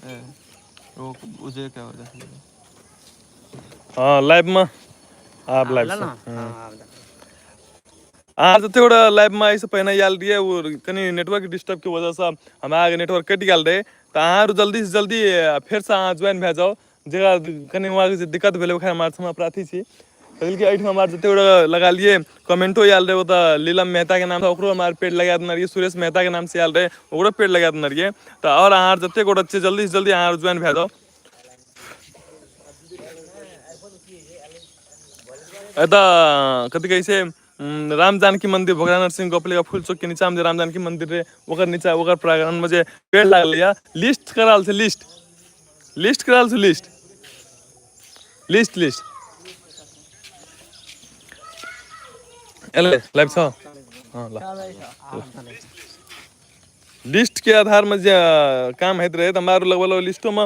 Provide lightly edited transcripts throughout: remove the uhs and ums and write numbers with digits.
ओ उजरे के आवाज। हँ, लाइवमे आब लाइव। ना हँ, आब। अहाँ जते गोटा लाइवमे एहिसँ पहिने आयल रहियै, ओ कनि नेटवर्क डिस्टर्बके वजहसँ हमरा आगे नेटवर्क कटि गेल रहै। तऽ अहाँ जल्दीसँ जल्दी फेरसँ अहाँ ज्वाइन भए जाउ। जकरा कनि हमरा जे दिक्कत भेलै, ओकरा हमरा क्षमा प्रार्थी छी। कहलकै एहिठाम हमरा जते गोटा लगा लियै, कमेंटो आयल रहै। ओतऽ नीलम मेहताके नामसँ ओकरो हमरा पेड़ लगा देने रहियै। सुरेश मेहताके नामसँ आयल रहै, ओकरो पेड़ लगा देने रहियै। तऽ आओर अहाँ जते गोटा छियै, जल्दीसँ जल्दी अहाँ ज्वाइन भए जाउ। एतऽ कथी कहै छै, राम जानकी मंदिर, भोगरा नरसिंह गोपलिका फूल चौक के नीचा में जे राम जानकी मंदिर रहे, ओकर नीचा, ओकर प्रांगण में जे पेड़ लागल यऽ, लिस्ट कराल छै, लिस्ट, लिस्ट कराल छै, लिस्ट, लिस्ट, लिस्ट एलै। लाइव छ? हँ, ल लिस्ट के आधार में जे काम होइत रहै, तऽ हमरा आर लगभग लगभग लिस्टोमे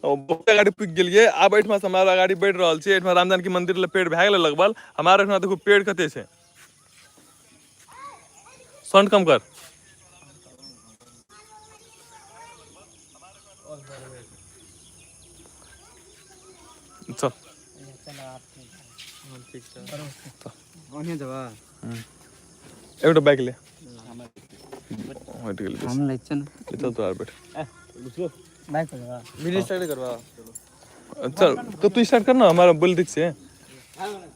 बहुते अगाड़ी पुगि गेलियै। आब एहिठमा से हमरा अगाड़ी बढ़ि रहल छी। एहिठमा राम जानकी मंदिर लग पेड़ भए गेलै लगभग। हमरा एहिठमा देखू, पेड़ कते छै। साउंड कम कर। चल। ठीक छै। ओने जेबा। एकटा बाइक ले, हटि गेलै। हम लै छियै ने। चल, तो आर बैठ। बाइक पर जेबा। वीडियो स्टार्ट करबा। चल, तो तू स्टार्ट कर ना, हमारा बोल दै छियै।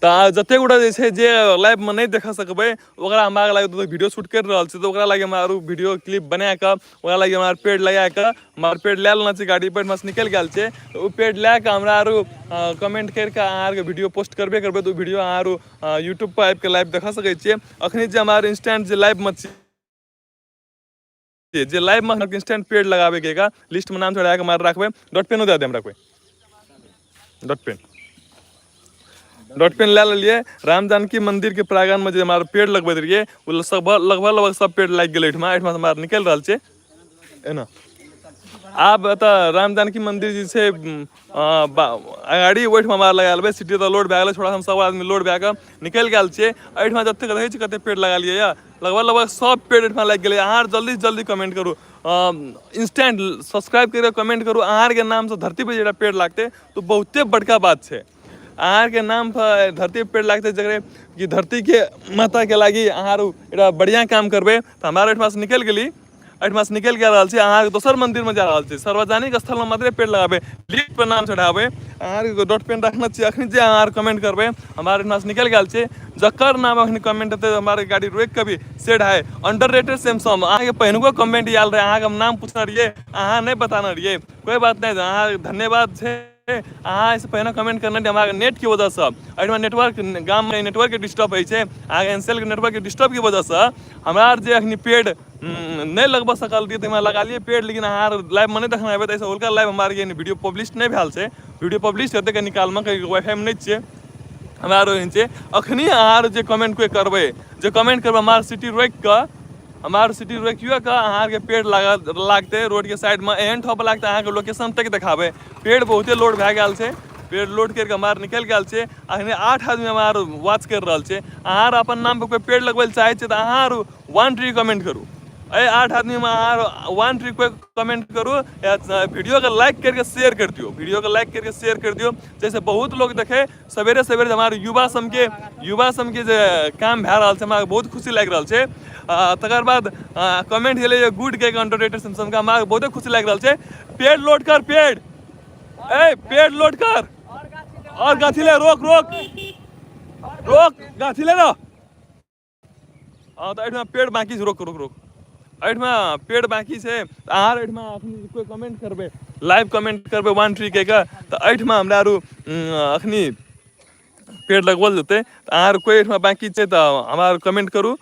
तऽ जते गोटा जे छै, जे लाइवमे नहि देख सकबै, ओकरा हमरा लागि तऽ वीडियो शूट करि रहल छी। तऽ ओकरा लागि हमरा आरू वीडियो क्लिप बना कऽ, ओकरा लागि हमरा पेड़ लगा कऽ, हमरा पेड़ लए लेना छै। गाड़ी पर से निकलि गेल छै, तऽ ओ पेड़ लए कऽ हमरा आरू कमेंट करि कऽ अहाँ आरके वीडियो पोस्ट करबे करबै। तऽ ओ वीडियो अहाँ आरू यूट्यूब पर आबि कऽ लाइव देख सकै छियै। अखनी जे हमरा इंस्टेंट जे लाइवमे छियै, जे लाइवमे इंस्टेंट पेड़ लगाबैके लिस्टमे नाम चढ़ा कऽ हमरा राखबै। डॉट पेनो दए देब हमरा कोइ। डॉट पेन, डॉट पेन लए लेलियै। राम जानकी मंदिर के प्रांगण में जे हमरा पेड़ लगबैत रहियै, ओ सब लगभग लगभग सब पेड़ लागि गेलै। एहिठमा एहिठमा हमरा निकलि रहल छै एना। आब एतऽ राम जानकी मंदिर जे छै अगाड़ी, ओहिठमा हमरा लगा लेबै। सिटी तऽ लोड भए गेलै। छोड़ा, हम सब आदमी लोड भए कऽ निकलि गेल छियै। एहिठमा जतेक रहै छै, कते पेड़ लगालियै यऽ, लगभग लगभग सब पेड़ एहिठमा लागि गेलै। अहाँ जल्दी जल्दी कमेंट करू, इंस्टेंट सब्सक्राइब करि कऽ कमेंट करू। अहाँके नामसँ धरती पर जे एकटा पेड़ लागतै, तऽ बहुते बड़का बात छै। अहाँके नाम पर धरती पर पेड़ लागतै, जकरे कि धरतीके माताके लागि अहाँ एकटा बढ़िआँ काम करबै। तऽ हमरा एहिठमासँ निकलि गेली, एहिठमासँ निकलि गेल रहल छी। अहाँ दोसर मंदिरमे जा रहल छी। सार्वजनिक स्थलमे मात्रे पेड़ लगाबै, लिस्ट पर नाम चढ़ाबै। अहाँके डॉट पेन रखने छी। अखनी जे अहाँ कमेंट करबै, हमरा एहिठमासँ निकलि गेल छी, जकर नाम अखनी कमेंट हेतै, हमारे गाड़ी रोकि कऽ भी सेड है अंडर रेटेड सैमसंग। अहाँके पहिनुको कमेंट आयल रहै, अहाँके हम नाम पूछने रहियै, अहाँ नहि बताने रहियै। कोइ बात नहि, अहाँ धन्यवाद छै। अहाँ एहिसँ पहिने कमेंट करने रहियै, हमरा नेटके वजहसँ एहिठमा नेटवर्क, गाममे नेटवर्कके डिस्टर्ब होइ छै। अहाँके एनसेलके नेटवर्कके डिस्टर्बके वजहसँ हमरा आर जे अखनी पेड़ नहि लगबऽ सकल रहियै। तऽ हमरा लगालियै पेड़, लेकिन अहाँ आर लाइवमे नहि देखने हेबै। तऽ एहिसँ हुनका लाइव हमरा आरके वीडियो पब्लिश नहि भेल छै। वीडियो पब्लिश हेतै कनि कालमे, कहीं वाईफाईमे नहि छियै हमरा आर ओहन छै। अखनी अहाँ आर जे कमेंट कोइ करबै, जे कमेंट करबै, हमार सिटी रोकि कऽ, हमार सिटी रोकियो कऽ अहाँ आरके पेड़ लागल लागतै। रोडके साइडमे एहन ठप लागतै, अहाँके लोकेशन तक देखाबै। पेड़ बहुते लोड भए गेल छै। पेड़ लोड करि कऽ हमरा निकलि गेल छै। अखनी 8 आदमी हमरा आर वॉच करि रहल छै। अहाँ आर अपन नाम पर कोइ पेड़ लगबै लए चाहै छियै, तऽ अहाँ आर वन ट्री कमेंट करू। एहि 8 आदमीमे अहाँ आर वन ट्री कोइ कमेंट करू या वीडियोके लाइक करिके शेयर करि दियौ। वीडियोके लाइक करिके शेयर करि दियौ, जाहिसँ बहुत लोग देखे। सवेरे सवेरे हमार युवा सबके जे काम भए रहल छै, हमरा बहुत खुशी लागि रहल छै। तकर बाद कमेंट गेलै गुड के अंडर सैमसंग का। हमरा बहुते खुशी लागि रहल छै। पेड़ लोड कर, पेड़, ए पेड़ लोड कर और गाछी ले, रोक, रोक, रोक, गाछी ले ना। हाँ, तऽ एहिठमा पेड़ बाँकी छै। रोक, रोक, रोक। एहिठमा पेड़ बाँकी छै। तऽ अहाँ एहिठमा अखनी कोइ कमेंट करबै, लाइव कमेंट करबै वन ट्री के, तऽ एहिठमा हमरा आरू अखनी पेड़ लगबल जेतै। तऽ अहाँ आर कोइ एहिठमा बाँकी छै, तऽ हमरा आर कमेंट करू।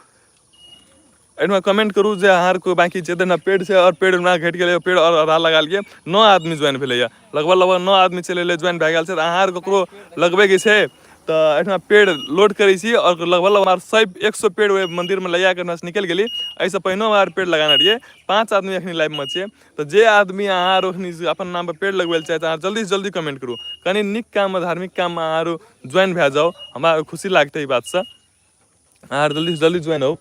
एहिठमा कमेंट करू जे अहाँ आर कोइ बाँकी छै। तऽ एहिठमा पेड़ छै और पेड़ हमरा घटि गेलै। पेड़ और आधा लगा लियै। 9 आदमी ज्वाइन भेलैए। लगभग लगभग 9 आदमी चलि एलै, ज्वाइन भए गेल छै। तऽ अहाँ आर ककरो लगबैके छै, तऽ एहिठमा पेड़ लोड करै छी आओर लगभग लगभग हमरा 100 100 पेड़ ओहि मन्दिरमे लगा कऽ एहिठमा निकलि गेली। एहिसँ पहिनो हमरा आर पेड़ लगाने रहियै। 5 आदमी एखनी लाइवमे छियै। तऽ जे आदमी अहाँ आर एखनी अपन नाम पर पेड़ लगबै लए चाहै, तऽ अहाँ जल्दीसँ जल्दी कमेंट करू। कनि नीक काममे, धार्मिक काममे अहाँ आर ज्वाइन भए जाउ, हमरा खुशी लागतै ई बातसँ। अहाँ आर जल्दीसँ जल्दी ज्वाइन होउ।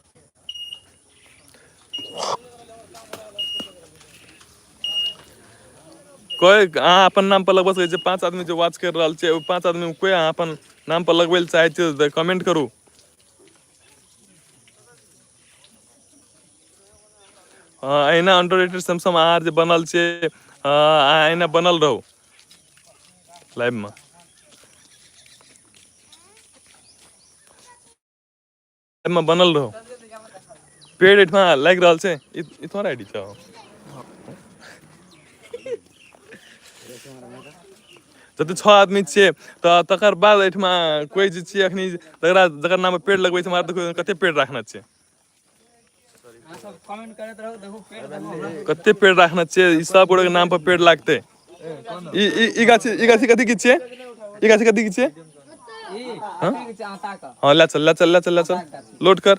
कोइ अहाँ अपन नाम पर लगबऽ सकै छियै। 5 आदमी जे वॉच करि रहल छै, ओहि 5 आदमी कोइ अहाँ अपन नाम पर लगबै लए चाहै छियै तऽ कमेंट करू। हँ, अहिना अंडररेटेड सैमसंग अहाँ जे बनल छियै, अहाँ अहिना बनल रहू लाइवमे। लाइवमे बनल रहू। पेड़ एहिठमा लागि रहल छै। ई तोहर आईडी छौ? जते 6 आदमी छियै तऽ तकर बाद एहिठमा कोइ जे छियै अखनी जकरा जकर नाम पर पेड़ लगबै छै, हमरा देखियौ कते पेड़ राखने छियै। अहाँ सब कमेंट करैत रहू, देखू पेड़, देखू हमरा। कते पेड़ राखने छियै, ई सब गोटे के नाम पर पेड़ लागतै। ई ई ई गाछी, ई गाछी कथी की छियै? ई गाछी कथी की छियै? ई अथी के छै, आटा के। हँ, ले चल, ले चल, ले चल, ले चल, लोड कर।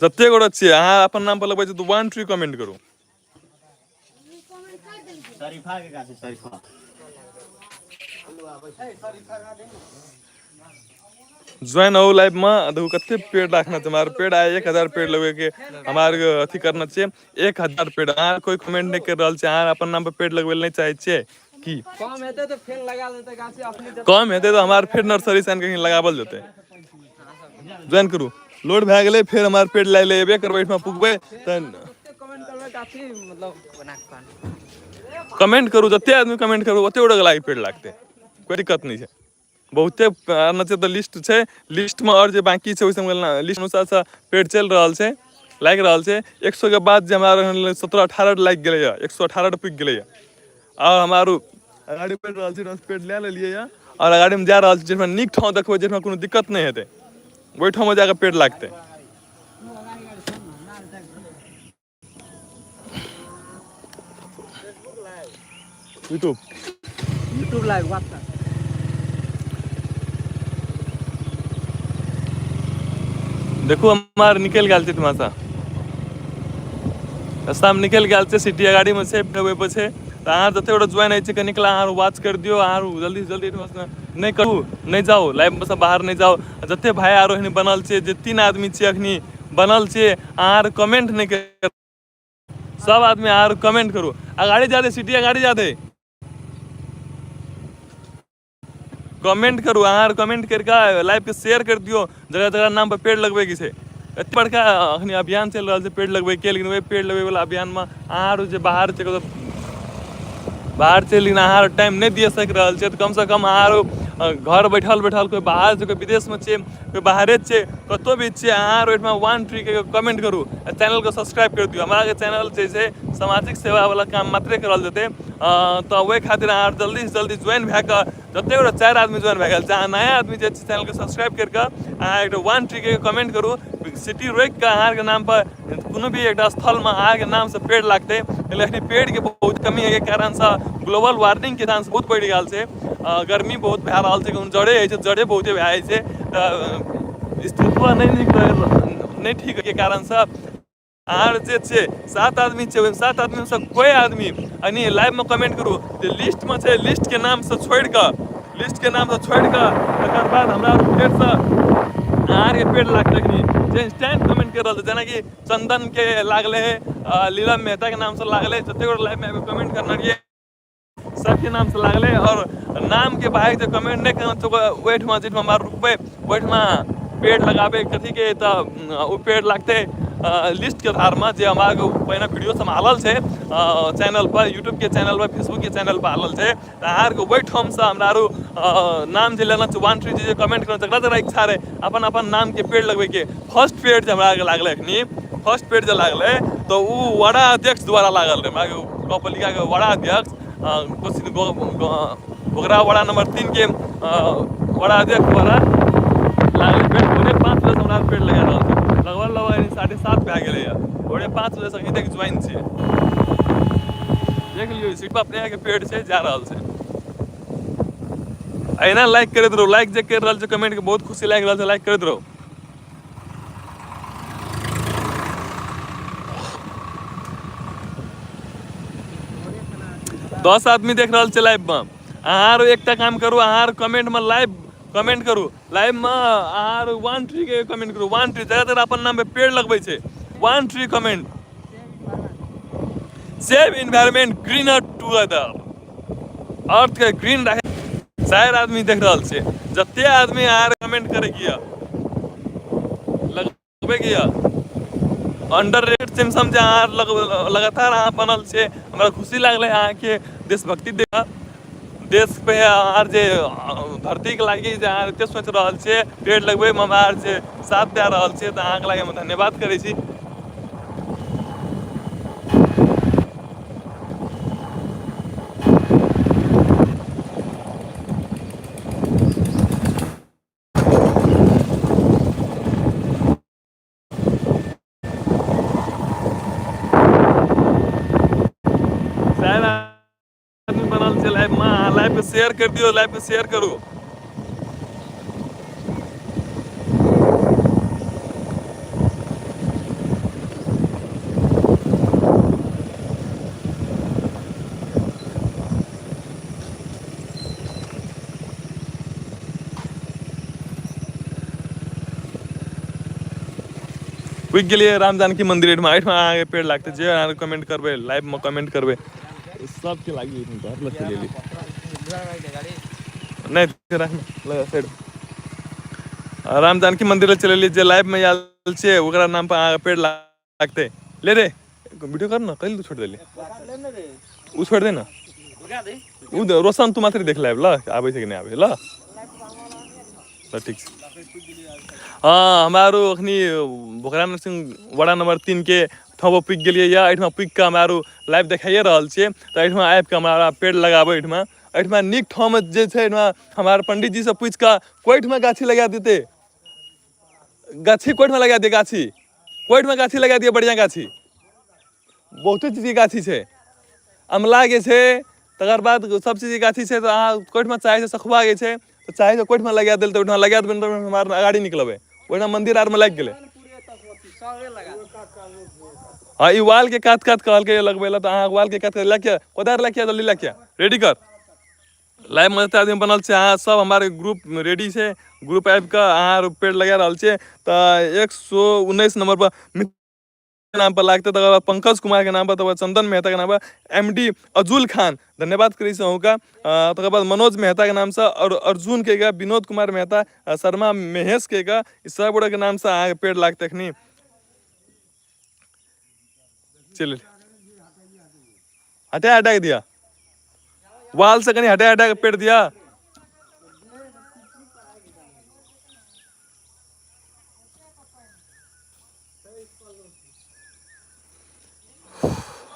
जते गोटे छियै अहाँ अपन नाम पर लगबै छियै तऽ 1 ट्री कमेंट करू। शरीफा के गाछ, शरीफा। ज्वाइन हो लाइव में। देखू कते पेड़ राखना छै। हमार पेड़ आय 1000 पेड़ लगबे के हमार अथी करना छै। 1000 पेड़। अहाँ कोई कमेंट नहीं कर रहल छै। अहाँ अपन नाम पर पेड़ लगबै लए नहीं चाहै छियै की? कम हेतै तऽ फेर लगा देतै गाछ अपने। कम हेतै तऽ हमार फेर नर्सरी से आनि कऽ लगावल जेतै। ज्वाइन करू। लोड भए गेलै, फेर हमार पेड़ लए ले एबे करबै, एहिठमा पुगबै तऽ। कते कमेंट करबै गाछी मतलब बना के पानी। कमेंट करू, जते आदमी कमेंट करू ओते गोटे लागि पेड़ लागतै, कोई दिक्कत नहीं छै। बहुते आना छै तऽ लिस्ट छै, लिस्ट में और जे बाकी छै ओहि सबके लिस्ट अनुसार से पेड़ चलि रहल छै, लागि रहल छै। 100 के बाद जे हमरा 17-18 लागि गेलैया, 118 पुगि गेलैया। और हमार अगाड़ी बढ़ि रहल छै, पेड़ लए लेलियै या और अगाड़ी में जा रहल छी, जाहिमे नीक ठाम देखबै, जाहिमे कोनो दिक्कत नहि हेतै, ओहि ठाम जाकऽ पेड़ लागतै। YouTube, YouTube live WhatsApp. देखू हमार निकलि गेल छै एहिठमा, रास्ता में निकलि गेल छै। सिटी अगाड़ी में छै, ओहि पर छै। तऽ अहाँ जते गोटे ज्वाइन होइ छै, कनिक अहाँ वॉच कर दियौ। अहाँ जल्दी से जल्दी एहिठमा से नहि करू, नहि जाउ, लाइव से बाहर नहि जाउ। जते भाई आरो एखनी बनल छै, जे 3 आदमी छै अखनी बनल छै, अहाँ कमेंट नहि कर, सब आदमी अहाँ कमेंट करू। अगाड़ी जा दे, सिटी अगाड़ी जा दे, कमेंट करू। अहाँ कमेंट करिके लाइव के शेयर कर दियौ, जकरा जकरा नाम पर पेड़ लगबै के छै। एते बड़का अखनी अभियान चलि रहल छै पेड़ लगबै के, लेकिन ओहि पेड़ लगबै वाला अभियान में अहाँ जे बाहर छै, कतौ बाहर छै, लेकिन अहाँ टाइम नहि दिअ सकि रहल छै, तऽ कम से कम अहाँ घर बैठल बैठल, कोइ बाहर छै, कोइ विदेशमे छै, कोइ बाहरे छै, कतौ भी छै, अहाँ ओहिठमा 1 ट्री के कमेंट करू आ चैनल के सब्सक्राइब कर दियौ। हमरा के चैनल जे छै सामाजिक सेवा वाला काम मात्रे करल जेतै, तऽ ओहि खातिर अहाँ जल्दी से जल्दी ज्वाइन भए कऽ, जते गोटे 4 आदमी ज्वाइन भए गेल छै, अहाँ नया आदमी जे छै चैनल के सब्सक्राइब करि कऽ अहाँ एकटा 1 ट्री के कमेंट करू। सिटी रोकि कऽ अहाँके नाम पर कोनो भी एकटा स्थलमे अहाँके नामसँ पेड़ लागतै। लेकिन अखनी पेड़के बहुत कमी होइके कारणसँ ग्लोबल वार्मिंगके चांस बहुत बढ़ि गेल छै। गर्मी बहुत भए रहल छै, कोनो जड़े होइ छै, जड़े बहुते भए जाइ छै, तऽ स्थितित्व नहि नीक नहि ठीक होइके कारणसँ अहाँ जे छै 7 आदमी छै, ओहिमे 7 आदमीसँ कोइ आदमी यानी लाइवमे कमेंट करू जे लिस्टमे छै, लिस्टके नामसँ छोड़ि कऽ, लिस्टके नामसँ छोड़ि कऽ तकर बाद हमरा फेरसँ अहाँके पेड़ लागतै। अखनी जे इंस्टेंट कमेंट करि रहल छै, जेनाकि चंदन के लागलै, लीला मेहता के नामसँ लागलै, जतेक गोटे लाइवमे आबि कमेंट करने रहियै सबके नामसँ लागलै। और नामके भाई जे कमेंट नहि करना छै, ओहिठमा जाहिठमा हमरा रुकबै ओहिठमा पेड़ लगाबै कथीके, तऽ ओ पेड़ लागतै लिस्टके आधारमे, जे हमरा पहिने वीडियो सब आयल छै चैनल पर, यूट्यूबके चैनल पर, फेसबुकके चैनल पर आयल छै, तऽ अहाँ आरके ओहिठामसँ हमरा आरू नाम जे लेना छै, 1 ट्री जे कमेंट करना, जकरा जकरा इच्छा रहै अपन अपन नामके पेड़ लगबैके। फर्स्ट पेड़ जे हमरा आरके लागलै अखनी, फर्स्ट पेड़ जे लागलै तऽ ओ वड़ा अध्यक्ष द्वारा लागल रहै। हमरा आरके गाँवपालिकाके वड़ा अध्यक्ष, घोघरा वड़ा नंबर 3 के वड़ा अध्यक्ष द्वारा लागलै पेड़। 4:45 बजे हमरा पेड़ लगा रहल छै, लगभग लगभग 7:30 भए गेलैया, 4:45 बजे से अखनी तक ज्वाइन छियै। देख लियौ सीट पर अपने के पेड़ छै, जा रहल छै। एहिना लाइक करैत रहू, लाइक जे करि रहल छै कमेंट के बहुत खुशी लागि रहल छै, लाइक करैत रहू। 10 आदमी देख रहल छै लाइव में। अहाँ आर एकटा काम करू, अहाँ आर कमेंट में लाइव कमेंट करू, लाइव में अहाँ आर 1 ट्री के कमेंट करू, 1 ट्री जकरा जकरा अपन नाम पे पेड़ लगबै छै, One tree comment. Save environment greener together. Earth के ग्रीन रखे। 4 आदमी देख रहल छै, जते आदमी आर कमेंट करे किया लगबे किया अंडर रेट सिमसम जे अहाँ लगातार अहाँ बनल छै, हमरा खुशी लागलै अहाँके देशभक्ति देख, देश पे अहाँ जे धरती के लागी जे अहाँ एते सोचि रहल छियै, पेड़ लगबै मे हमरा आर जे साथ दए रहल छियै, तऽ अहाँके लागि हम धन्यवाद करै छी। आदमी बनल छै लाइव में, अहाँ लाइव के शेयर कर दियौ, लाइव के शेयर करू। पुगि गेलियै राम जानकी मंदिर एहिठमा, एहिठमा अहाँके पेड़ लागतै, जे अहाँ कमेंट करबै लाइव में कमेंट करबै सबके लागि घर लग चलि एलियै। नहि राख लगा साइड। राम जानकी मंदिर लग चलि एलियै, जे लाइव में आयल छै ओकरा नाम पर अहाँके पेड़ लागतै। ले रे वीडियो कर ना, कैल तू छोड़ देली, उ छोड़ दे ना, उ रोशन तू मात्र देख लाइव ल आबै छै कि नहि आबै ल। तऽ ठीक छै। हँ, हमरा आरो अखनी बोकरा नरसिंह वड़ा नंबर 3 के ठाम पर पुगि गेलियै या एहिठमा पुगि कऽ हमरा आरो लाइव देखाइए रहल छियै। तऽ एहिठमा आबि कऽ हमरा पेड़ लगाबै, एहिठमा एहिठमा नीक ठाम जे छै एहिठमा हमरा पंडीजी सँ पूछि कऽ कोइठमा गाछी लगा देतै, गाछी कोइठमा लगा दियै, गाछी कोइठमा गाछी लगा दियै, बढ़िआँ गाछी, बहुते चीजके गाछी छै, अमलाके छै, तकर बाद सब चीजके गाछी छै। तऽ अहाँ कोइठमा चाहै छै सखुआके छै तऽ चाहै छै कोइठमा लगा देल तऽ ओहिठमा लगा देबै, तऽ हमरा आर अगाड़ी निकलबै, ओहिठमा मंदिर आरमे लागि गेलै। हँ, ई वाल के कात कात कहलकै लगबै लए, तऽ अहाँ वाल के कात कात लए के कोदारि लए के जल्दी लए के रेडी कर। लाइव में जते आदमी बनल छै अहाँ सब हमारे ग्रुप रेडी छै, ग्रुप आबि कऽ अहाँ पेड़ लगा रहल छियै। तऽ 119 नंबर पर मित्र नाम पर लागतै, तकर बाद पंकज कुमार के नाम पर, तकर बाद चंदन मेहता के नाम पर, एम डी अजुल खान धन्यवाद करै छी अहूँके, तकर बाद मनोज मेहता के नामसँ, और अर्जुन के गा, विनोद कुमार मेहता, शर्मा महेश के गा, ई सब गोटा के नामसँ अहाँके पेड़ लागतै एखनी। चलि हटा हटा के दिया, वाल से कनी हटा हटा के पेड़ दिया।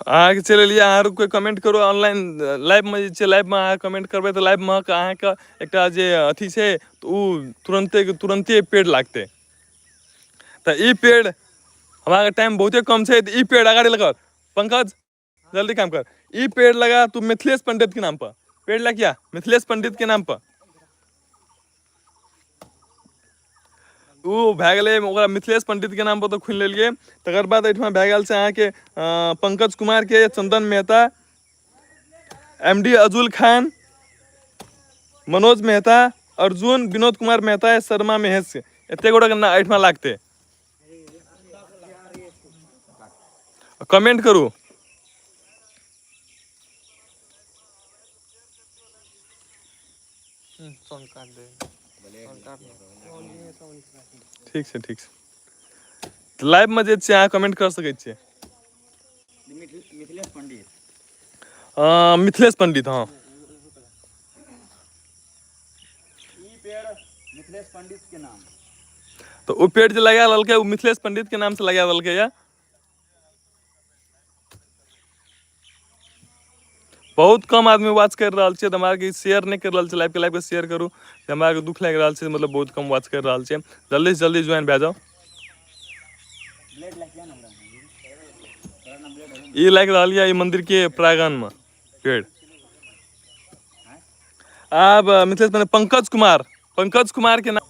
अहाँके चलि एलियै, अहाँ आर कोइ कमेंट करू ऑनलाइन लाइवमे जे छै, लाइवमे अहाँ कमेंट करबै तऽ लाइवमे अहाँके एकटा जे अथी छै तऽ ओ तुरन्ते के तुरन्ते पेड़ लागतै। तऽ ई पेड़ हमरा टाइम बहुते कम छै, तऽ ई पेड़ अगाड़ी लगा पंकज, जल्दी काम कर, ई पेड़ लगा तू मिथिलेश पंडित के नाम पर, पेड़ लग गया मिथिलेश पंडित के नाम पर, ओ भए गेलै ओकरा मिथिलेश पंडित के नाम पर तऽ खुनि लेलियै। तकर बाद एहिठमा भए गेल छै अहाँके पंकज कुमार के, चंदन मेहता, एम डी अजुल खान, मनोज मेहता, अर्जुन, विनोद कुमार मेहता, शर्मा महेश, एते गोटा के एहिठमा लागतै। कमेंट करू। ठीक छै, ठीक छै। लाइव में जे छै अहाँ कमेंट कर सकै छियै। मिथिलेश पंडित। मिथिलेश पंडित, हाँ। ई पेड़ मिथिलेश पंडित के नाम। तो ओ पेड़ जे लगा लेलकै ओ मिथिलेश पंडित के नाम से लगा देलकै या। बहुत कम आदमी वॉच कर रहल छै, तऽ हमरा आरके शेयर नहि कर रहल छै लाइव के, लाइव के शेयर करू, जे हमरा आरके दुख लागि रहल छै, मतलब बहुत कम वॉच कर रहल छै। जल्दी से जल्दी ज्वाइन भए जाउ। ई लागि रहल यऽ ई मंदिर के प्रांगण में पेड़। आब मिथिलेश पंडित, पंकज कुमार, पंकज कुमार के नाम।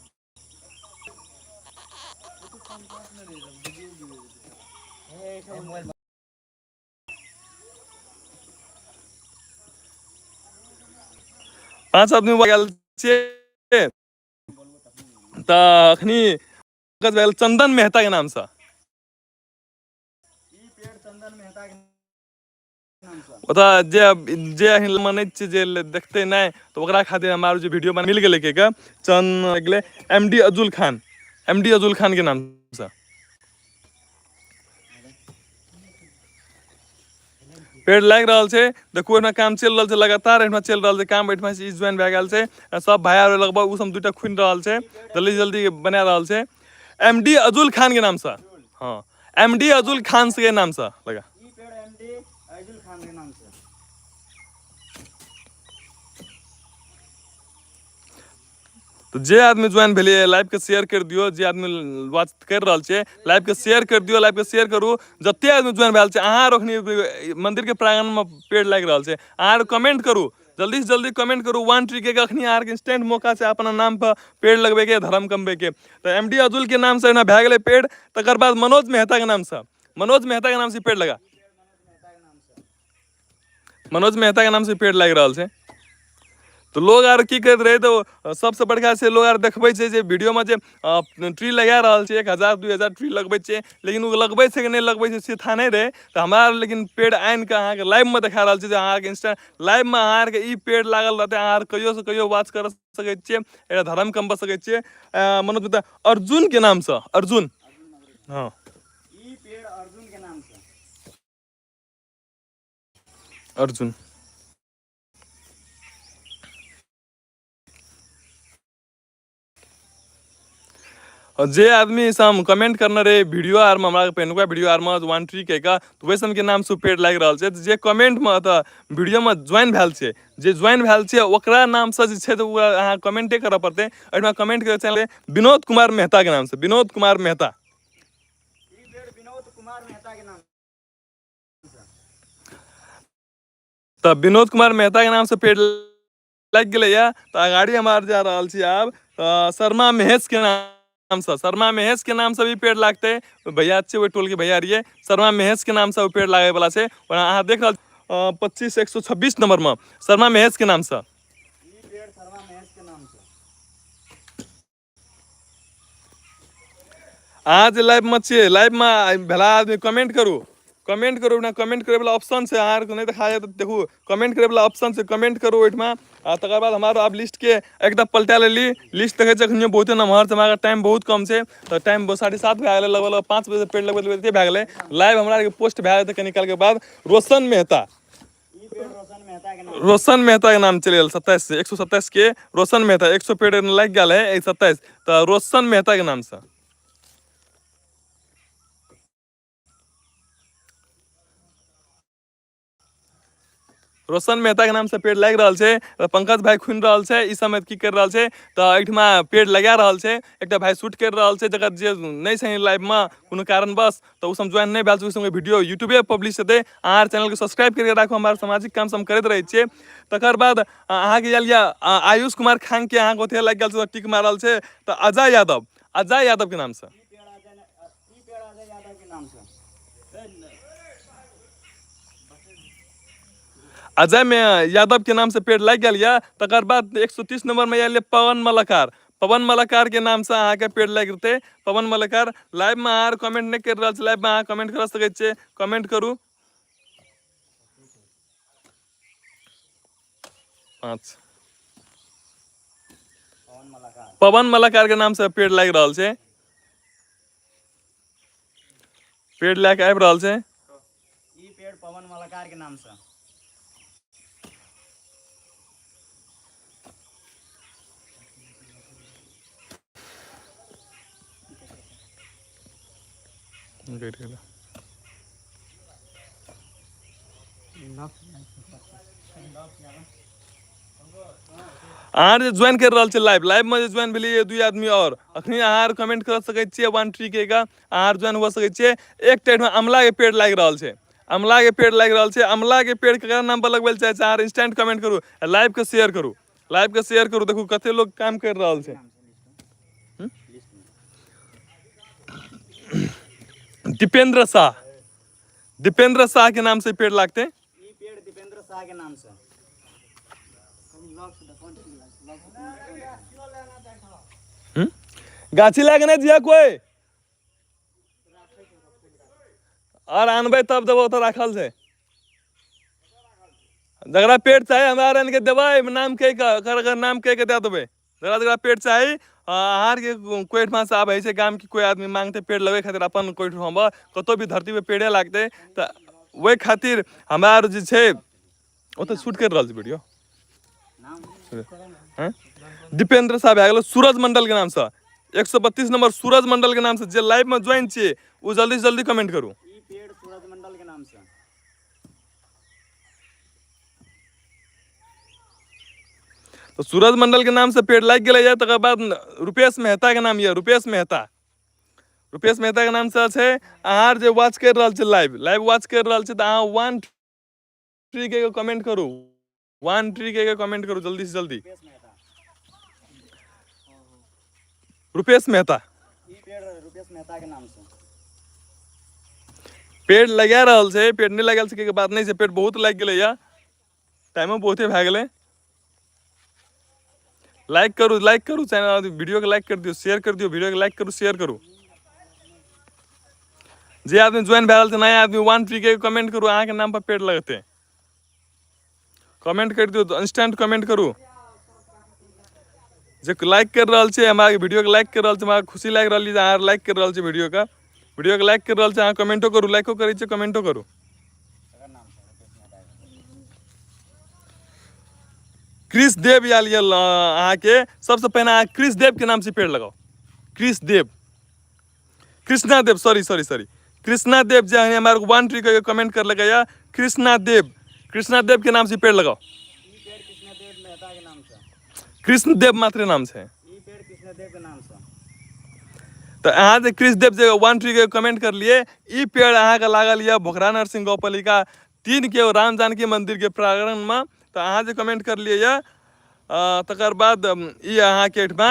5 आदमी गेल छियै तऽ अखनी पंकज भेल चंदन मेहता के नामसँ। चंदन मेहता के नाम से। ओतऽ जे जे अहीं मानै छियै जे देखतै नहि तऽ ओकरा खातिर हमार जे वीडियो मिल गेलै के चंद गेलै M D Azul Khan, M D Azul Khan के नामसँ। पेड़ लागि रहल छै, देखू एहिठमा काम चलि रहल छै लगातार, एहिठमा चलि रहल छै काम, एहिठमा ई ज्वाइन भए गेल छै। सब भाय आर लगभग ओ सब दूटा खुनि रहल छै, जल्दी जल्दी बना रहल छै। एम डी अजुल खान के नामसँ, हँ एम डी अजुल खान के नामसँ लगा। ई पेड़ एम डी अजुल खान के नाम से। तऽ जे आदमी ज्वाइन भेलियै लाइवके शेयर करि दियौ, जे आदमी वॉच करि रहल छियै लाइवके शेयर करि दियौ, लाइवके शेयर करू। जते आदमी ज्वाइन भेल छै अहाँ आर अखनी मन्दिरके प्रांगणमे पेड़ लागि रहल छै, अहाँ आर कमेंट करू, जल्दी से जल्दी कमेंट करू। वन ट्री के अखनी अहाँ आरके इंस्टेंट मौका छै अपना नाम पर पेड़ लगबैके, धर्म कमबैके। तऽ एम डी अजुल के नामसँ एना भए गेलै पेड़। तकर बाद मनोज मेहता के नामसँ, मनोज मेहता के नामसँ पेड़ लगा, मनोज मेहता के नामसँ पेड़ लागि रहल छै। तऽ लोग आर की करैत रहै तऽ सबसँ बड़का छै लोग आर देखबै छै जे वीडियोमे जे ट्री लगा रहल छै, 1000 2000 ट्री लगबै छै, लेकिन ओ लगबै छै कि नहि लगबै छै से था नहि रहै। तऽ हमरा आर लेकिन पेड़ आनिकऽ अहाँके लाइवमे देखा रहल छै जे अहाँके इंस्टा लाइवमे अहाँ आरके ई पेड़ लागल रहतै, अहाँ आर कहियोसँ कहियो वॉच कर सकै छियै, एकरा धर्म कमबा सकै छियै। मनोज मेहता अर्जुनके नामसँ, अर्जुन, हँ ई पेड़ अर्जुन के नाम से। अर्जुन। जे आदमी सब कमेंट करने रहे वीडियो आर में, हमरा पहिलुका वीडियो आर में वन ट्री के का, तो वही सबके नाम से पेड़ लागि रहल छै। जे कमेंट में तऽ वीडियो में ज्वाइन भेल छै, जे ज्वाइन भेल छै ओकरा नाम से जे छै तऽ ओ अहाँ कमेंटे करऽ पड़तै। एहिठमा कमेंट करे चैनल विनोद कुमार मेहता के नाम से, विनोद कुमार मेहता। ई पेड़ विनोद कुमार मेहता के नाम से। तऽ विनोद कुमार मेहता के नाम से पेड़ लागि गेलैया। तऽ अगाड़ी हम आर जा रहल छी आब शर्मा महेश के नाम से, शर्मा महेश के नाम से भी पेड़ लागतै। भैया छै ओहि टोल के भैया रहियै, शर्मा महेश के नाम से ओ पेड़ लागे वाला छै। और अहाँ देख रहल 25 126 नंबर में शर्मा महेश के नाम से। ई पेड़ शर्मा महेश के नाम से। अहाँ जे लाइव में छियै, लाइव में भेला आदमी कमेंट करू, कमेंट करू, ओहिठमा कमेंट करे वाला ऑप्शन छै, अहाँ आरके नहि देखा जायत तऽ देखू कमेंट करे वाला ऑप्शन छै, कमेंट करू ओहिठमा। आ तकर बाद हमार आब लिस्ट के एकटा पलटा लेली, लिस्ट देखै छियै अखनियो बहुते नमहर छै, हमरा टाइम बहुत कम छै, तऽ टाइम 7:30 भए गेलै, लगभग लगभग 5 बजे पेड़ लगबैत लगबैत भए गेलै। लाइव हमरा आरके पोस्ट भए जेतै कनी कालके बाद। रोशन मेहता, ई पेड़ रोशन मेहता के नाम, रोशन मेहता के नाम चलि गेल 27 127 के रोशन मेहता, 100 पेड़ लागि गेल है 127, तऽ रोशन मेहता के नामसँ। रोशन मेहता के नाम से पेड़ लागि रहल छै। तऽ पंकज भाई खुनि रहल छै ई समय की कर रहल छै, तऽ एहिठमा पेड़ लगा रहल छै। एकटा भाई शूट कर रहल छै, जकर जे नहि छै लाइव में कोनो कारणवश तऽ ओ सब ज्वाइन नहि भेल छै, ओहि सबके वीडियो यूट्यूबे पब्लिश हेतै। अहाँ चैनल के सब्सक्राइब करके राखू, हमार सामाजिक काम सब करैत रहै छियै। तकर बाद अहाँके आयल यऽ आयुष कुमार खान के अहाँके ओतहे लागि गेल छै, टिक मारल छै। तऽ अजय यादव, अजय यादव के नाम से। ई पेड़ अजय, ई पेड़ अजय यादव के नाम से। अजय में यादव के नाम से पेड़ लागि गेल यऽ। तकर बाद 130 नंबर में आयल पवन मलाकार, पवन मलाकार के नाम से अहाँके पेड़ लागि जेतै। पवन मलाकार लाइव में अहाँ कमेंट नहि करि रहल छी, लाइव में अहाँ कमेंट कर सकै छियै, कमेंट करू। 5 पवन मलाकार, पवन मलाकार के नाम से पेड़ लागि रहल छै, पेड़ लए के आबि रहल छै। ई पेड़ पवन मलाकार के नाम से। अहाँ जे ज्वाइन कर रहल छी लाइव, लाइव में जे ज्वाइन भेलियै 2 आदमी और अखनी अहाँ आर कमेंट कर सकै छियै वन ट्री के का, अहाँ आर ज्वाइन हो सकै छियै। एक टाइम में अमला के पेड़ लागि रहल छै, अमला के पेड़ लागि रहल छै। अमला के पेड़ केकरा नाम पर लगबै लए चाहै छै अहाँ इंस्टेंट कमेंट करू, लाइव के शेयर करू, लाइव के शेयर करू। देखू कते लोग काम कर रहल छै। दीपेंद्र शाह, दीपेंद्र शाह के नाम से पेड़ लागते। ई पेड़ दीपेंद्र शाह के नाम से। गाछी लागे नहीं जिया कोई आओर आनबै तब देबौ, ओतऽ राखल छै। जकरा पेड़ चाही हमरा आर आनि के देबै, नाम कहि कऽ, अगर अगर नाम कहि कऽ दए देबै। जकरा जकरा पेड़ चाही, अहाँ आरके कोइ ओहिठमासँ आबै छै गामके कोइ आदमी मांगतै पेड़ लगबै खातिर अपन कोइ ओहिठाम कतहु भी धरतीपर पेड़े लागतै, तऽ ओहि खातिर हमरा आर जे छै ओतऽ शूट करि रहल छै वीडियो। हँ, दीपेंद्र साहब भए गेल, सूरज मंडलके नामसँ 132 नंबर सूरज मंडलके नामसँ जे लाइवमे ज्वाइन छियै ओ जल्दीसँ जल्दी कमेंट करू। ई पेड़ सूरज मंडल के नाम से। तऽ सूरज मंडल के नाम से पेड़ लागि गेलै। तकर बाद रुपेश मेहता के नाम यऽ, रुपेश मेहता, रुपेश मेहता के नाम से छै। अहाँ जे वॉच करि रहल छी, लाइव लाइव वॉच करि रहल छी, तऽ अहाँ वन ट्री के कमेंट करू, वन ट्री के कमेंट करू जल्दी से जल्दी। रुपेश मेहता। रुपेश मेहता। ई पेड़ रुपेश मेहता के नाम से पेड़ लगा रहल छै, पेड़ नहि लगायल छै के बात नहि छै, पेड़ बहुत लागि गेलै या टाइमो बहुते भए गेलै। लाइक करू, लाइक करू, चैनल वीडियो के लाइक कर दियौ, शेयर कर दियौ, वीडियो के लाइक करू, शेयर करू। जे आदमी ज्वाइन भए रहल छै नया आदमी, वन ट्री के कमेंट करू, अहाँके नाम पर पेड़ लगतै। कमेंट कर दियौ, इंस्टेंट कमेंट करू। जे लाइक कर रहल छै हमरा वीडियो के, लाइक कर रहल छै, हमरा खुशी लागि रहल छै अहाँ लाइक कर रहल छै वीडियो के, वीडियो के लाइक कर रहल छै। अहाँ कमेंटो करू, लाइको करै छियै, कमेंटो करू। एकर नाम से रुपेश मेहता के। क्रिस देव आयल यऽ अहाँके। सबसँ पहिने अहाँ क्रिस देव के नाम से पेड़ लगाउ। क्रिस देव, कृष्णा देव, सॉरी सॉरी सॉरी, कृष्णा देव जे हमारे वन ट्री के कमेंट कर लगे या कृष्णा देव, कृष्णा देव के नाम से पेड़ लगाओ। ई पेड़ कृष्णदेव मेहता के नाम से। कृष्ण देव मात्र नाम छै। ई पेड़ कृष्णदेव के नाम से। तऽ अहाँ जे कृष्ण देव जे वन ट्री के कमेंट करलिए, ई पेड़ अहाँके लागल यऽ भोखरा नरसिंह गौपालिका 3 के राम जानकी मंदिर के प्रांगण में। तऽ अहाँ जे कमेंट करलिए यऽ, तकर बाद ई अहाँके एहिठमा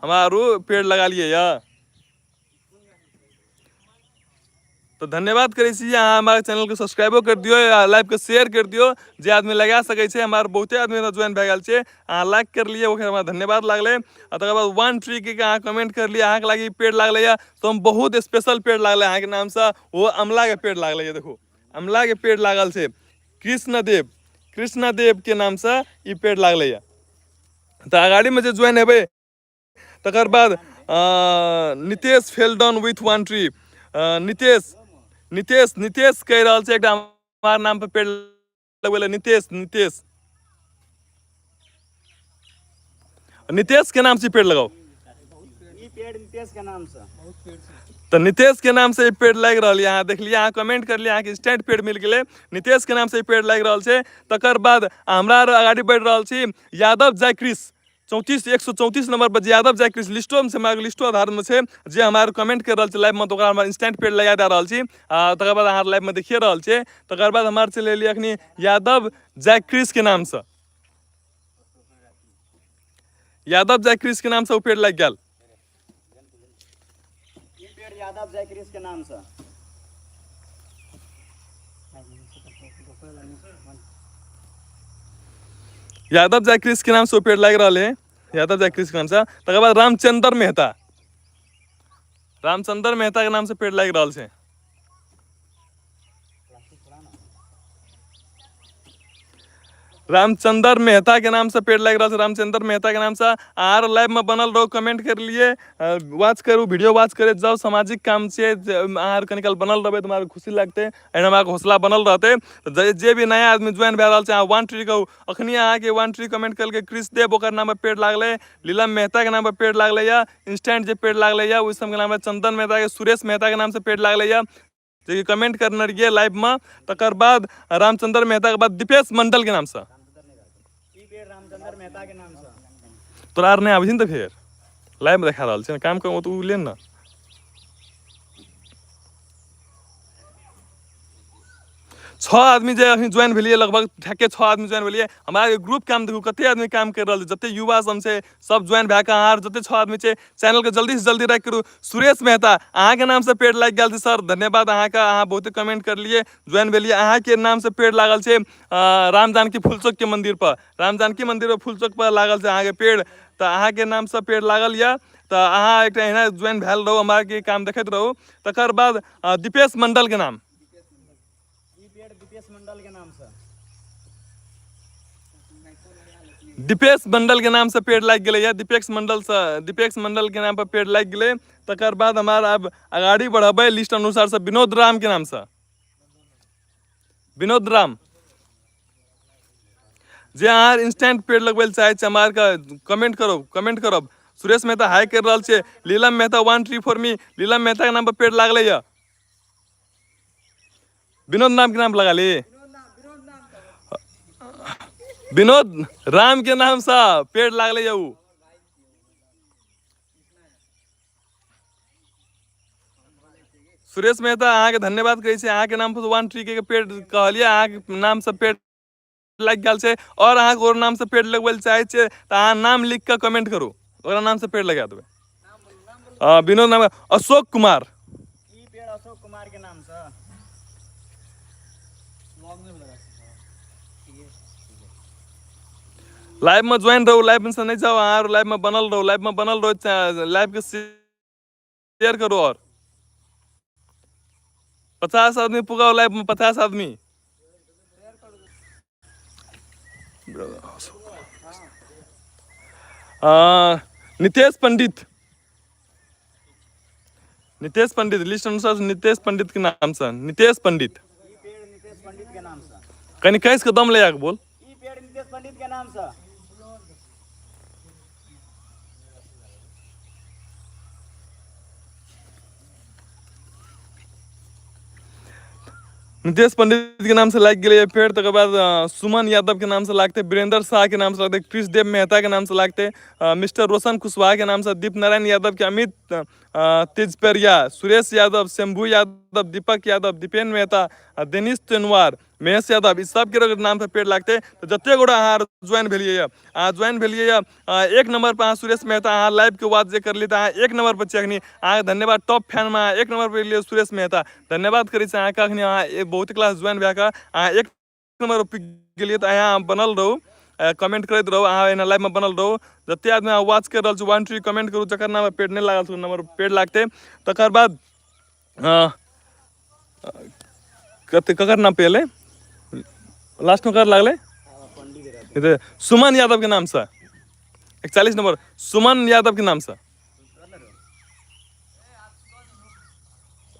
हमरा आरू पेड़ लगा लिए यऽ। तऽ धन्यवाद करै छी, अहाँ हमारे चैनल के सब्सक्राइबो कर दियौ आ लाइव के शेयर कर दियौ। जे आदमी लगा सकै छै, हमार बहुते आदमी एतऽ ज्वाइन भए गेल छै। अहाँ लाइक कर लिए, ओकर हमरा धन्यवाद लागलै। आ तकर बाद वन ट्री के अहाँ कमेंट कर लिए, अहाँके लागि पेड़ लागलै यऽ, तऽ हम बहुत स्पेशल पेड़ लागलै अहाँके नामसँ, ओ अमलाके पेड़ लागलै यऽ। देखू, अमलाके पेड़ लागल छै, कृष्णदेव, कृष्णदेव के नामसँ ई पेड़ लागलै यऽ। तऽ अगाड़ीमे जे ज्वाइन हेबै, तकर बाद Nitesh fell down with one tree, Nitesh, Nitesh, Nitesh कहि रहल छै एकटा हमार नाम पर पेड़ लगबै लए। नितेश, नितेश, नितेश के नाम से पेड़ लगाओ। ई पेड़ नितेश के नाम से। तऽ नितेश के नाम से ई पेड़ लागि रहल यऽ। अहाँ देखलियै, अहाँ कमेंट करलियै, अहाँके इंस्टेंट पेड़ मिल गेलै। नितेश के नाम से ई पेड़ लागि रहल छै। तकर बाद हमरा आर अगाड़ी बढ़ि रहल छी। यादव जयकृष 34, 134 नंबर पर जे यादव जयकृष लिस्टो में छै, हमरा लिस्टो आधार में छै, जे हमार कमेंट कर रहल छै लाइव में, तऽ ओकरा हमरा इंस्टेंट पेड़ लगा दए रहल छी। आ तकर बाद अहाँ लाइव में देखिए रहल छियै। तकर बाद हमार चलि एलियै अखनी यादव जयकृष के नाम से, यादव जयकृष के नाम से ओ पेड़ लागि गेल। ई पेड़ यादव जयकृष के नाम से। यादव जयकृष के नाम से ओ पेड़ लागि रहल है, यादव जयकृष के नाम से। तकर बाद रामचंद्र मेहता, रामचंद्र मेहता के नाम से पेड़ लागि रहल छै। रामचंद्र मेहता के नाम से पेड़ लागि रहल छै, रामचंद्र मेहता के नाम से। आर लाइव में बनल रहो, कमेंट कर लिए, वॉच करू, वीडियो वॉच करे जाओ। सामाजिक काम छै, अहाँ कनिकाल बनल रहबै तऽ हमरा खुशी लगतै, एहिना हमरा हौसला बनल रहतै। तऽ जे भी नया आदमी ज्वाइन भए रहल छै, अहाँ वन ट्री कहू। अखनी अहाँके वन ट्री कमेंट कलकै क्रिस देव, ओकर नाम पर पेड़ लागलै। लीलम मेहता के नाम पर पेड़ लागलै यऽ, इंस्टेंट जे पेड़ लागलै यऽ ओहि सबके नाम पर चंदन मेहता के, सुरेश मेहता के नाम से पेड़ लागलै यऽ, जे कि कमेंट करने रहियै लाइव में। तकर बाद रामचंद्र मेहता के बाद दीपेश मंडल के नाम से। ई पेड़ रामचंद्र मेहता के नाम से। तोरा आर नहि आबै छै ने, तऽ फेर लाइव में देखा रहल छै ने, काम करू तऽ ओ ले ने। 6 आदमी जे अखनी ज्वाइन भेलियै, लगभग ठेके 6 आदमी ज्वाइन भेलियै। हमरा ग्रुप काम देखू कते आदमी काम कर रहल छै, जते युवा सब छै सब ज्वाइन भए कऽ अहाँ जते 6 आदमी छै चैनल के जल्दी से जल्दी लाइक करू। सुरेश मेहता अहाँके नाम से पेड़ लागि गेल छै सर, धन्यवाद अहाँके, अहाँ बहुते कमेंट करलियै, ज्वाइन भेलियै, अहाँके नाम से पेड़ लागल छै राम जानकी फुलचौक के मंदिर पर, राम जानकी मंदिर पर फुलचौक पर लागल छै अहाँके पेड़, तऽ अहाँके नाम से पेड़ लागल यऽ। तऽ अहाँ एकटा एहिना ज्वाइन भेल रहू, हमरा के काम देखैत रहू। तकर बाद दीपेश मंडल के नाम, मंडल के नाम से। दीपेश मंडल के नाम से पेड़ लागि गेलै। दीपेश मंडल से, दीपेश मंडल के नाम पर पेड़ लागि गेलै। तकर बाद हमार आब अगाड़ी बढ़ेबै लिस्ट अनुसार से विनोद राम के नाम से। विनोद राम जे अहाँ इंस्टेंट पेड़ लगबै लए चाहै छी, हमरा आरके कमेंट करब, कमेंट करब। सुरेश मेहता हाई कर रहल छै। Neelam Mehta 1 tree for me, Neelam Mehta के नाम पर पेड़ लागलै यऽ। विनोद नाम के नाम लगा ली, विनोद राम के नाम से पेड़ लागलै यऽ उ। सुरेश मेहता अहाँके धन्यवाद करै छी, अहाँके नाम पर 1 ट्री के पेड़ कहलियै, अहाँके नाम से पेड़ लागि गेल छै। और अहाँके और नाम से पेड़ लगबै लए चाहै छियै तऽ अहाँ नाम लिख कऽ कमेंट करू, ओकरा नाम से पेड़ लगा देबै। विनोद नाम, अशोक कुमार। ई पेड़ अशोक कुमार के नाम से। लाइव में ज्वाइन रहू, लाइव में से नहीं जाओ, अहाँ लाइव में बनल रहू, लाइव में बनल रहू, लाइव के शेयर करू। और 50 आदमी पुगाओ लाइव में, 50 आदमी। नितेश पंडित, नितेश पंडित लिस्ट अनुसार नितेश पंडित के नाम से, नितेश पंडित। ई पेड़ नितेश पंडित के नाम से। कनी कैस के दम ले आके बोल। ई पेड़ नितेश पंडित के नाम से। नितेश पंडित के नाम से लागि गेलै पेड़। तकर बाद सुमन यादव के नाम से लागते, वीरेंद्र शाह के नाम से लागते, कृष्ण देव मेहता के नाम से लागते, मिस्टर रोशन कुशवाहा के नाम से, दीप नारायण यादव के, अमित तेजपेरिया, सुरेश यादव, शंभू यादव, दीपक यादव, दीपेन मेहता, दिनेश तेनवार, महेश यादव, इस सब के नाम से पेड़ लागते। तो जते गोटा अहाँ ज्वाइन भेलियै, अहाँ ज्वाइन भेलियै, 1 नंबर पर अहाँ सुरेश मेहता, अहाँ लाइव के बात जे करलियै तऽ अहाँ 1 नंबर पर छियै अखनी, अहाँके धन्यवाद। टॉप फैन में अहाँ 1 नंबर पर एलियै सुरेश मेहता, धन्यवाद करै छी अहाँके। अखनी अहाँ बहुत क्लास ज्वाइन भए कऽ अहाँ 1 नंबर पर पुगि गेलियै, तऽ अहाँ बनल रहू, कमेंट करैत रहू, अहाँ एना लाइव में बनल रहू। जते आदमी अहाँ वॉच कर रहल छी 1 ट्री कमेंट करू, जकर नाम पर पेड़ नहि लागल छै, नंबर पर पेड़ लागतै। तकर बाद कते ककर नाम पे एलै लास्ट में कर लागलै सुमन यादव के नाम से, 41 नंबर सुमन यादव के नाम से।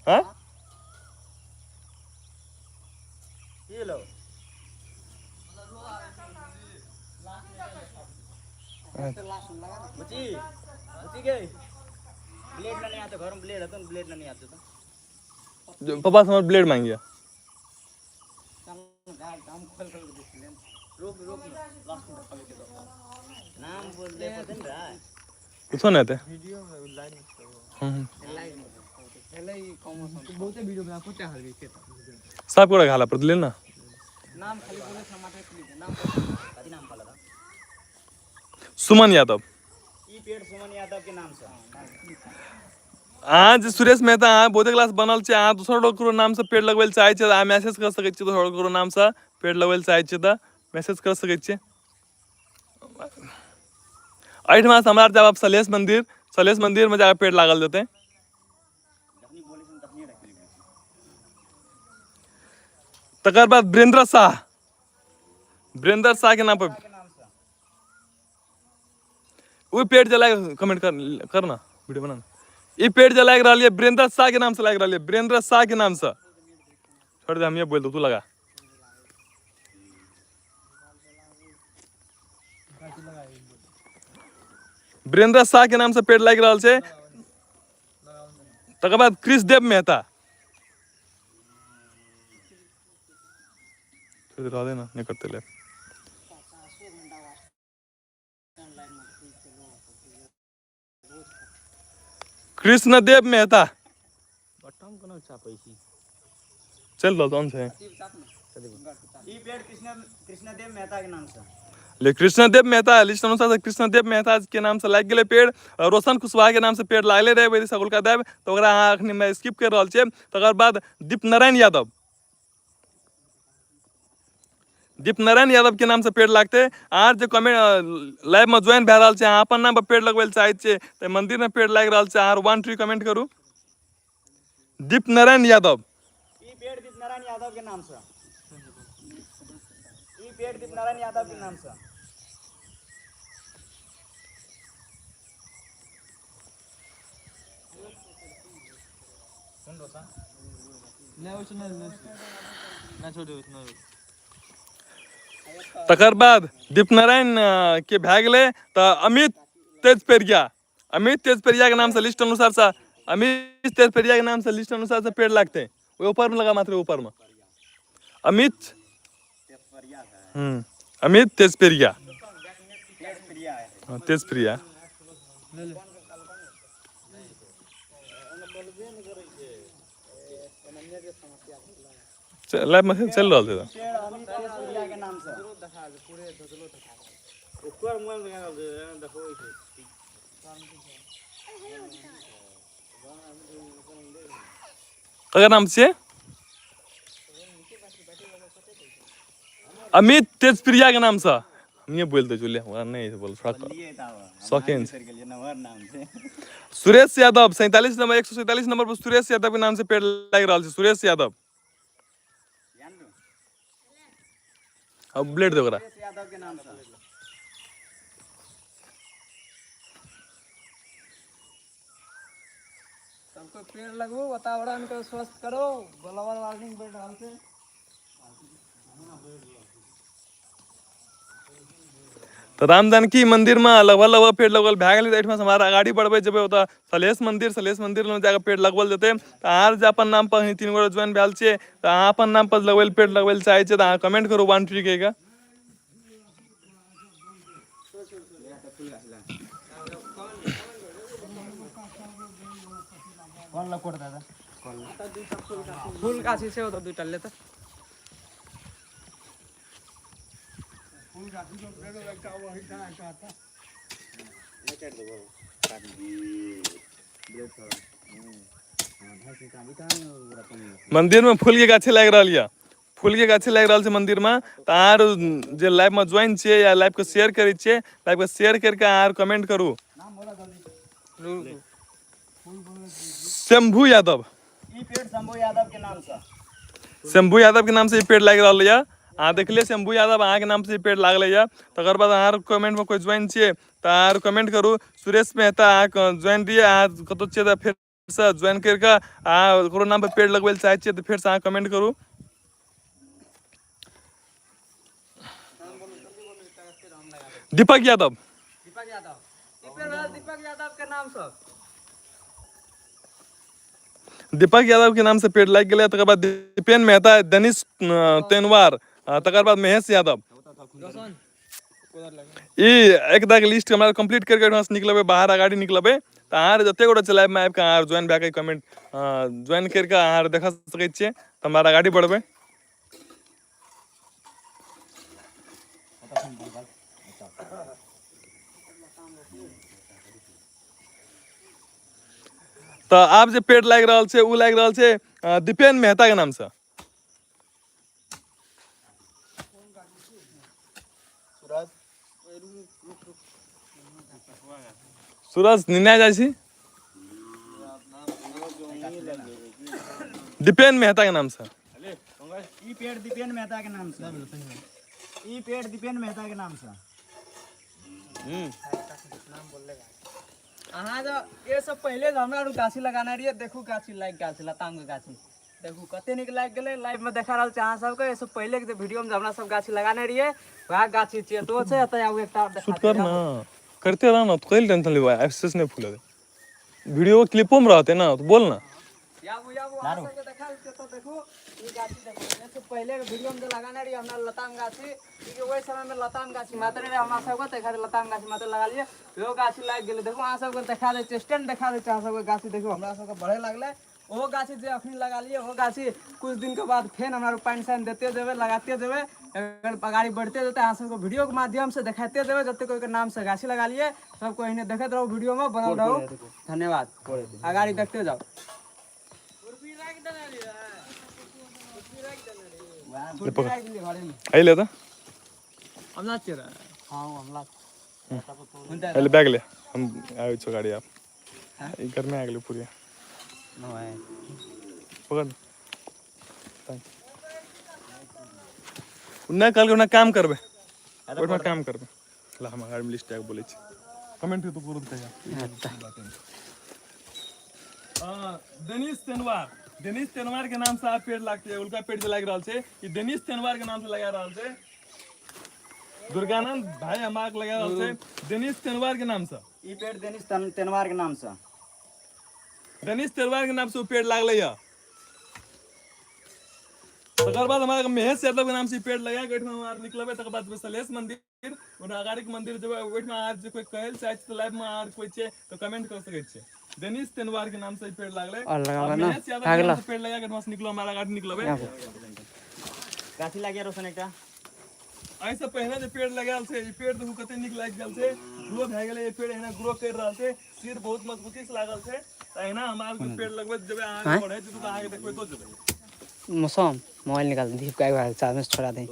हाँ? ये लो। बुची, बुची गई। ब्लेड नहीं आते घर में, ब्लेड है तो ब्लेड नहीं आते तो। जो पापा से हमारे ब्लेड मांगिए। रोक रोक लास्ट में खाली के दो। नाम बोल दे पता नहीं रहा है। कुछ नहीं आते। वीडियो में लाइन में। पहले ही कॉमर्स बहुते वीडियो बना कोते हर के सब को घाला पर ले ना। नाम खाली बोले टमाटर खाली नाम कथी नाम कहला था? सुमन यादव। ई पेड़ सुमन यादव के नाम से। अहाँ जे सुरेश मेहता अहाँ बहुते क्लास बनल छै, अहाँ दोसर ककरो नाम से पेड़ लगबै लए चाहै छियै तऽ अहाँ मैसेज कऽ सकै छियै। दोसर ककरो नाम से पेड़ लगबै लए चाहै छियै तऽ मैसेज कऽ सकै छियै। एहिठमा से हमरा जायब सलेश मंदिर, सलेश मंदिर में जाके पेड़ लागल जेतै। तकर बाद वीरेंद्र शाह, वीरेंद्र शाह के नाम पर वो पेड़ जला कमेंट कर करना, वीडियो बनाना। ई पेड़ जे लागि रहल ये वीरेंद्र शाह के नाम से लागि रहल ये, वीरेंद्र शाह के नाम से। छोड़ दे, हम ये बोल दो, तू लगा। वीरेंद्र शाह के नाम से पेड़ लागि रहल छै। तकर बाद कृष्णदेव मेहता, रह दे ना, नहीं करते ले। कृष्णदेव मेहता बटम कोनो चापै छी। चल दो कौन से ई पेड़ कृष्णदेव मेहता के नाम से। ले कृष्णदेव मेहता लिस्ट अनुसार से कृष्णदेव मेहता के नाम से लागि गेलै पेड़। रोशन कुशवाहा के नाम से पेड़ लागले रहे वैसे सगुलका देव, तो ओकरा अहाँ अखनी में स्किप कर रहल छियै। तकर बाद दीप नारायण यादव, दीप नारायण यादव के नाम से पेड़ लागते। अहाँ जे कमेंट लाइव में ज्वाइन भए रहल छै, अहाँ अपन नाम पर पेड़ लगबै लए चाहै छियै तऽ मंदिर में पेड़ लागि रहल छै, अहाँ 1 ट्री कमेंट करू। दीप नारायण यादव, ई पेड़ दीप नारायण यादव के नाम से। ई पेड़ दीप नारायण यादव के नाम से। सुन रोशन। नहीं वैसे नहीं नहीं नहीं छोड़ दे उतना। तकर बाद दीपनारायण के भए गेलै तऽ अमित तेजपेरिया, अमित तेजपेरिया के नाम से लिस्ट अनुसार से, अमित तेजपेरिया के नाम से लिस्ट अनुसार से पेड़ लगते। ओहि ऊपर में लगा, मात्र ऊपर में। अमित अमित तेजपेरिया। तेजप्रिया है। हाँ, तेजप्रिया। लाइव में चलि रहल छै तऽ। पेड़ अमित तेजप्रिया के नाम से। ऊपर मोबाइल में लगा देखो ऐसे। ककर नाम छियै? अमित तेजप्रिया के नाम से। हमिए बोलि दै छलियै, हमरा नहि बोल थोड़ा। लिए तावा। शौकीन। बिसरि गेलियै नम्बर नाम से। सुरेश यादव, 47 नंबर, 147 नंबर पर सुरेश यादव के नाम से पेड़ लागि रहल छै। सुरेश यादव। जान लू। अब ब्लेड दे ओकरा। सुरेश यादव के नाम से। सबको पेड़ लगबो, वातावरण के स्वस्थ करो। ग्लोबल वार्मिंग बढ़ रहल छै। तऽ राम जानकी मंदिर में लगभग लगभग पेड़ लगल भए गेलै। तऽ एहिठमा से हमरा अगाड़ी बढ़बै जेबै ओतऽ सलेश मंदिर, सलेश मंदिर में जाकऽ पेड़ लगबल जेतै। तऽ अहाँ जे अपन नाम पर तीन गोटे ज्वाइन भेल छियै, तऽ अहाँ अपन नाम पर लगबै पेड़ लगबै लए चाहै छियै तऽ अहाँ कमेंट करू वन ट्री के। कौन लकोट दादा? फूल गाछी छै ओतऽ दूटा लेतै। नहीं काट देबो, काट ब्लेड थोड़ा। हां भाई से काम काम पूरा पानी। मंदिर में फूल के गाछी लागि रहल यऽ, फूल के गाछी लागि रहल छै मंदिर में। तऽ अहाँ आर जे लाइव में ज्वाइन छियै या लाइव के शेयर करै छियै, लाइव के शेयर करके अहाँ आर कमेंट करू। नाम बोला जल्दी। शंभू यादव। ई पेड़ शंभू यादव के नाम से। शंभू यादव के नाम से ई पेड़ लागि रहल यऽ। अहाँ देखलियै, शंभू यादव अहाँके नाम से ई पेड़ लागलै यऽ। तकर बाद अहाँ कमेंट में कोइ ज्वाइन छियै तऽ अहाँ आर कमेंट करू। सुरेश मेहता, अहाँ ज्वाइन रहियै, अहाँ कतौ छियै तऽ फेरसँ ज्वाइन करि कऽ अहाँ ककरो नाम पर पेड़ लगबै लए चाहै छियै तऽ फेरसँ अहाँ कमेंट करू। दीपक यादव। दीपक यादव, ई पेड़ भेल दीपक यादव के नाम से। दीपक यादव के नाम से पेड़ लागि गेलै। तकर बाद दीपेन मेहता, दनिश तेनवार, तकर बाद महेश यादव। ई एक दाग लिस्ट हमरा कंप्लीट करके एहिठाम से निकलबै बाहर, अगाड़ी निकलबै। तऽ अहाँ जते गोटे छै लाइव में आबि कऽ अहाँ ज्वाइन भए कऽ कमेंट ज्वाइन करि कऽ अहाँ देख सकै छियै। तऽ हमरा अगाड़ी बढ़बै। तऽ आब जे पेड़ लागि रहल छै ओ लागि रहल छै दीपेन मेहता के नाम से। सूरज। सूरज निन्या जाइ छी। दीपेन मेहता के नाम से। ई पेड़ दीपेन मेहता के नाम से। ई पेड़ दीपेन मेहता के नाम से। अहाँ जो ये सब पहिले जे हमरा आर गाछी लगाने रहियै, देखू गाछी लागि गेल छै। लताम के गाछी देखू कते नीक लागि गेलै। लाइव में देखा रहल छै अहाँ सबके। ये सब पहिले के जे वीडियो में जे हमरा सब गाछी लगाने रहियै, वएह गाछी छियै। तो छै एतऽ आबू एकटा और देखा। शूट कर ना, करते रह ना। तो कहीं टेंशन लेबा, एक्सेस नहीं फूले, वीडियो क्लिपो में रहते ना। तो बोल ना। आबू आबू, अहाँ सबके देखा दै छियै। तो देखू ई गाछी देखू। ये सब पहिले के वीडियो में जे लगाने रहियै हमरा लताम गाछी, ई ओहि समय में लताम गाछी मात्र रहे हमरा सबके, ताहि खातिर लताम गाछी मात्र लगा लियै। ओहो गाछी लागि गेलै। देखू, अहाँ सबके देखा दै छियै, स्टैंड देखा दै छियै अहाँ सबके। गाछी देखू, हमरा सबके बढ़े लागलै। ओहो गाछी जे अखनी लगा लियै, ओहो गाछी कुछ दिन के बाद फेर हमरा पानि सानि देते जेबै, लगाते जेबै। अगर अगाड़ी बढ़ते जेतै, अहाँ सबके वीडियो के माध्यम से देखाते जेबै। जते कोई के नाम से गाछी लगा लियै, सबको एहने देखैत रहू, वीडियो में बनल रहू। धन्यवाद, अगाड़ी देखते जाउ। ले पकड़, आई ले तो। हमला चेरा। हाँ, हमला। पहले बैग ले, हम आए छो गाड़ी। आप ई घर में आ गेलै पूरी। पकड़। नहि कहलकै ओना काम करबै, ओहिमे काम करबै। ला हम अगाडि लिस्ट आबि बोलै छी, कमेंट तो करू कहिया। हाँ, डेनिस तेनवार, डेनिस तेनवार के नाम से आप पेड़ लागते है, उनका पेड़ जे लागि रहल छै ई डेनिस तेनवार के नाम से लगा रहल छै। दुर्गानंद भाई हमार के लगा रहल छै डेनिस तेनवार के नाम से। ई पेड़ डेनिस तेनवार के नाम से। डेनिस तेनवार के नाम से उ पेड़ लागलै या। तकर बाद हमारा महेश यादव के नाम से ई पेड़ लगा के ओहिठमा हम निकलबै। तकर बाद सलेश मंदिर ओना अगाड़ी के मंदिर जेबै, ओहिठमा आर जे कोई कहै चाहै छै तऽ लाइव मे आर कोई छै तऽ कमेंट कर सकै छै। डेनिस तेनवार के नाम से ई पेड़ लागलै। और लगाबऽ ना। महेश यादव के नाम से पेड़ लगा के ओहिठमा से निकलो, हमारा अगाड़ी निकलबै। गाछी लागिया रोशन एकटा। एहिसँ पहिने जे पेड़ लगायल छै, ई पेड़ देखू कते नीक लागि गेल छै, ग्रो भए गेलै। ई पेड़ एहिना ग्रो करि रहल छै, सिर बहुत मजबूती से लागल छै। तऽ एहिना हमरा आरके पेड़ लगबैत जेबै, अहाँ बढ़ैत जेबै तऽ अहाँके देखबैतो जेबै। मौसम मोबाइल निकाल दीप का एक चार्ज में से छोड़ा दे,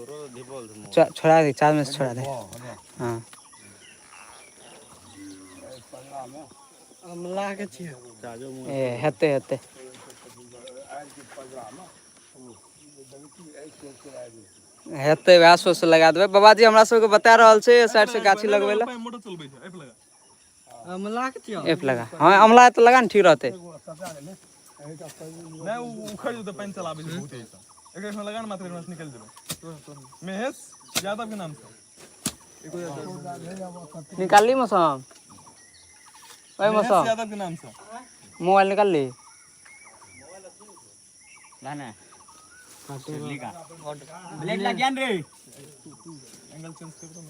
छोड़ा दे, चार्ज में से छोड़ा दे। हाँ ए हेते हेते हेते वएह सोच से लगा देबै। बाबाजी हमरा सबके बता रहल छै एहि साइड से गाछी लगबै लए। मोटर चलबै छै, एप लगा। एप लगा। हाँ अमला तऽ लगा ने, ठीक रहतै। नहि उ उखड़ जेतै, पानि चलाबै छै बहुत एहिसँ। एक एहिमे लगा ने, मात्र एहिमे से निकलि जेबै। महेश यादव के नाम से। निकाल ली मौसम, ओए महेश मौसम यादव के नाम से मोबाइल निकाल ली। ला ना ब्लेड लग गया रे। एंगल चेंज कर दो ना।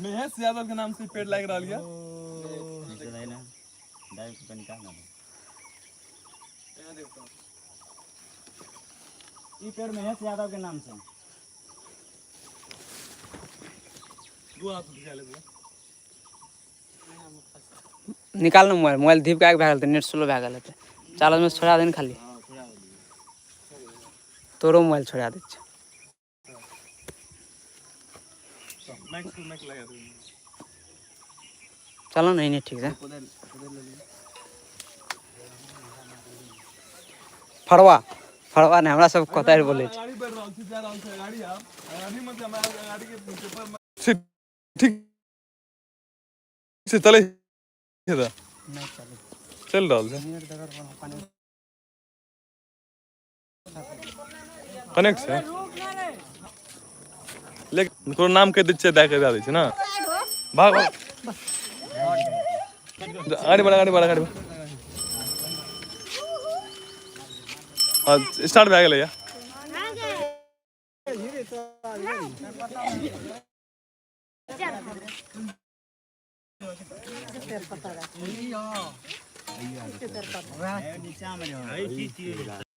महेश यादव के नाम से पेड़ लागि रहल यऽ। ई पेड़ महेश यादव के नाम से। दू हाथ उठा लेबै। निकाल ने मोबाइल, मोबाइल धीप के भए गेल तऽ नेट स्लो भए गेल हेतै। चार्ज में से छोड़ा दे ने खाली, तोरो मोबाइल छोड़ा दै छै। माइक माइक लगा देबै। चलो नहीं नहीं ठीक है। फड़वा फड़वा नहि, हमरा सब कतरि बोलै छै। गाड़ी बढ़ि रहल छै, जा रहल छै गाड़ी। आब गाड़ी मे हमरा गाड़ी के पेपर मे ठीक छै, चलै छै तऽ चलि रहल छै, कनेक्ट छै। लेकिन तोर नाम कहि दै छियै, दए कऽ दए दै छै ने। भाग भाग, गाड़ी बढ़ा, गाड़ी बढ़ा, गाड़ी बढ़ा। हाँ स्टार्ट भए गेलै या। नीचा में रहो।